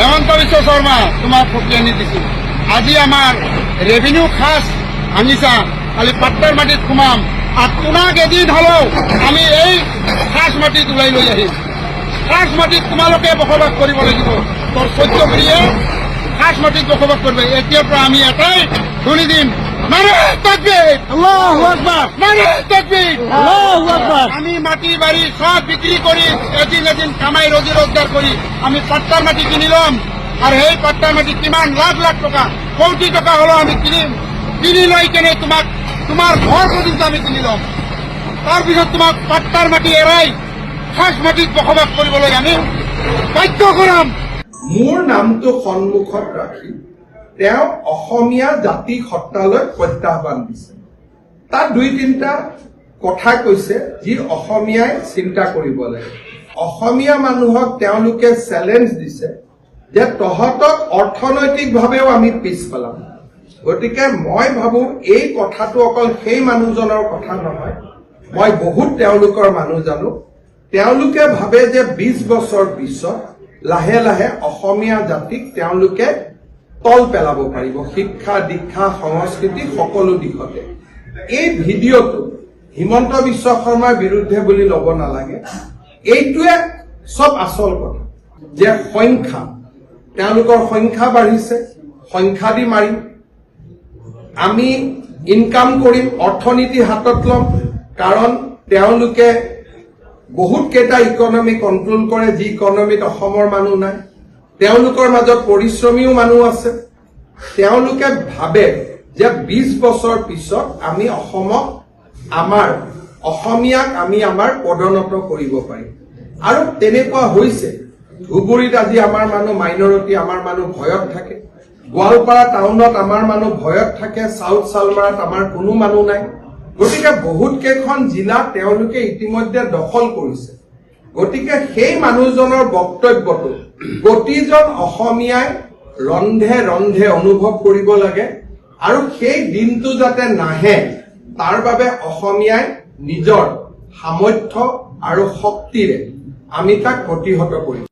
হেমন্ত বিশ্ব শৰ্মা, তোমাক সকীয়নি দিছো। আজি আমাৰ ৰেভিনিউ খাচ ভাঙিছা, কালি পাট্টাৰ মাটিত সোমাম আৰু তোমাক এদিন হলেও আমি এই খাচ মাটিত ওলাই লৈ আহিম। খাচ মাটিত তোমালোকে বসবাস কৰিব লাগিব। তোৰ 14 গিৰিয়ে খাচ মাটিত বসবাস কৰিব। এতিয়াৰ পৰা আমি এটাই ধ্বনি দিম, নাৰে তাকবীৰ! আল্লাহু আকবাৰ! নাৰে তাকবীৰ! আল্লাহু আকবাৰ! আমি মাটি বাড়ি সব বিক্ৰি কৰি এদিন এদিন কামাই ৰোজি ৰোজগাৰ কৰি আমি পাট্টাৰ মাটি কিনি ল'ম। আৰু সেই পাট্টাৰ মাটি কিমান লাখ লাখ টকা, কোটি টকা হ'লেও আমি কিনিম। কিনি লৈ কেনে তোমাক, তোমাৰ ঘৰ পৰ্যন্ত আমি কিনি ল'ম। তাৰপিছত তোমাক পাট্টাৰ মাটি এৰাই খাচ মাটিত বসবাস কৰিবলৈ আমি বাধ্য কৰাম। মোৰ নামটো সন্মুখত ৰাখি তেওঁ অসমীয়া জাতি সত্তালৈ প্ৰত্যাহ্বান দিছে। তাত দুই তিনিটা কথা কৈছে যি অসমীয়াই চিন্তা কৰিব লাগে। অসমীয়া মানুহক তেওঁলোকে চেলেঞ্জ দিছে যে তহঁতক অৰ্থনৈতিকভাৱেও আমি পিছ পেলাম। গতিকে মই ভাবো এই কথাটো অকল সেই মানুহজনৰ কথা নহয়। মই বহুত তেওঁলোকৰ মানুহ জানো। তেওঁলোকে ভাবে যে 20 বছৰ পিছত লাহে লাহে অসমীয়া জাতিক তেওঁলোকে তল পেলাব পাৰিব, শিক্ষা, দীক্ষা, সংস্কৃতি সকলো দিশতে। এই ভিডিঅ'টো হিমন্ত বিশ্ব শৰ্মাৰ বিৰুদ্ধে বুলি ল'ব নালাগে। এইটোৱে চব আচল কথা যে সংখ্যা, তেওঁলোকৰ সংখ্যা বাঢ়িছে, সংখ্যা দি মাৰিম আমি, ইনকাম কৰিম, অৰ্থনীতি হাতত ল'ম। কাৰণ তেওঁলোকে বহুত কেইটা ইকনমি কণ্ট্ৰল কৰে, যি ইকনমিত অসমৰ মানুহ নাই। তেওঁলোকৰ মাজত পৰিশ্ৰমীও মানুহ আছে। তেওঁলোকে ভাবে যে 20 বছৰ পিছত আমি অসমক, আমাৰ অসমীয়াক আমি আমাৰ পদোন্নত কৰিব পাৰিম। আৰু তেনেকুৱা হৈছে। ধুবুৰীত আজি আমাৰ মানুহ মাইনৰিটি, আমাৰ মানুহ ভয়ত থাকে। গোৱালপাৰা টাউনত আমাৰ মানুহ ভয়ত থাকে। চাউথ চালমাৰাত আমাৰ কোনো মানুহ নাই। গতিকে বহুত কেইখন জিলা তেওঁলোকে ইতিমধ্যে দখল কৰিছে। গতিকে সেই মানুহজনৰ বক্তব্যটো প্ৰতিজন অসমীয়াই ৰন্ধ্ৰে ৰন্ধ্ৰে অনুভৱ কৰিব লাগে আৰু সেই দিনটো যাতে নাহে, তাৰ বাবে অসমীয়াই নিজৰ সামৰ্থ্য আৰু শক্তিৰে আমি তাক প্ৰতিহত কৰিম।